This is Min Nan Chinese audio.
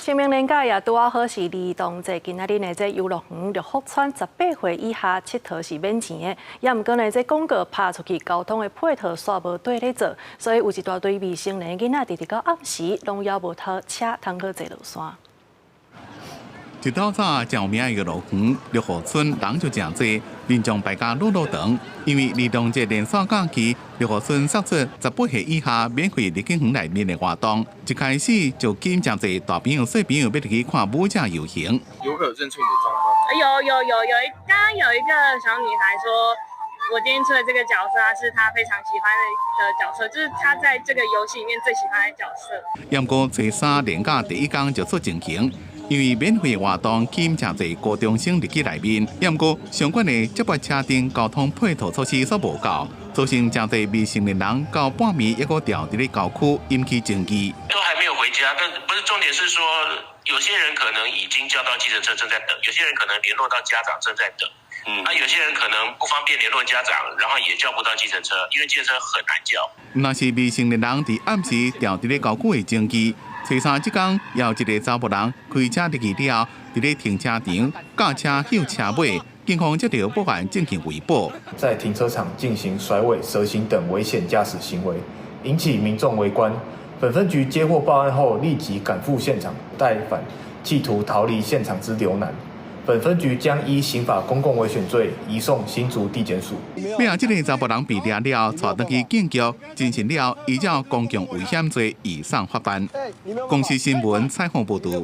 清明連假也拄仔好是兒童節，今仔日呢，這遊樂園六福村18歲以下𨑨迌是免錢的，也毋過呢，這廣告拍出去，交通的配套煞無綴咧做，所以有一大堆未成年囡仔，直直到暗時攏猶無車通好坐落山。一透早誠有名的遊樂園六福村人就誠濟，民眾排甲魯魯長。因為兒童節連續假期，六福村釋出18歲以下免費入境園內面的活動，一開始就吸引誠濟大朋友細朋友欲入去看舞者遊行。遊客有認出你的裝扮嗎？有有有有，剛剛有一個小女孩說，我今天出的這個角色是她非常喜歡的角色，就是她在這個遊戲裡面最喜歡的角色。毋過初三連假第一工就出情形。因為免費活動吸引誠濟高中生入去內面，毋過相關的接駁車陣交通配套措施煞無夠，造成誠濟未成年人到半暝猶閣牢佇咧郊區引起爭議。都還沒有回家，但不是重點是說，有些人可能已經叫到計程車正在等，有些人可能聯絡到家長正在等，啊，有些人可能不方便聯絡家長，然後也叫不到計程車，因為計程車很難叫。若是未成年人佇暗時牢佇咧郊區的爭議。初三這工，有一个查埔人開車入去了後，佇咧停車場駕車歇車尾，警方接著報案進行圍捕。在停車場進行甩尾、蛇行等危險駕駛行為，引起民眾圍觀。本分局接獲報案後，立即趕赴現場帶返企圖逃離現場之劉男。本分局將依刑法公共危險罪移送新竹地檢署。尾仔這个查埔人被掠了，帶轉去警局偵訊了，依照公共危險罪移送法辦。公視新聞採訪報導。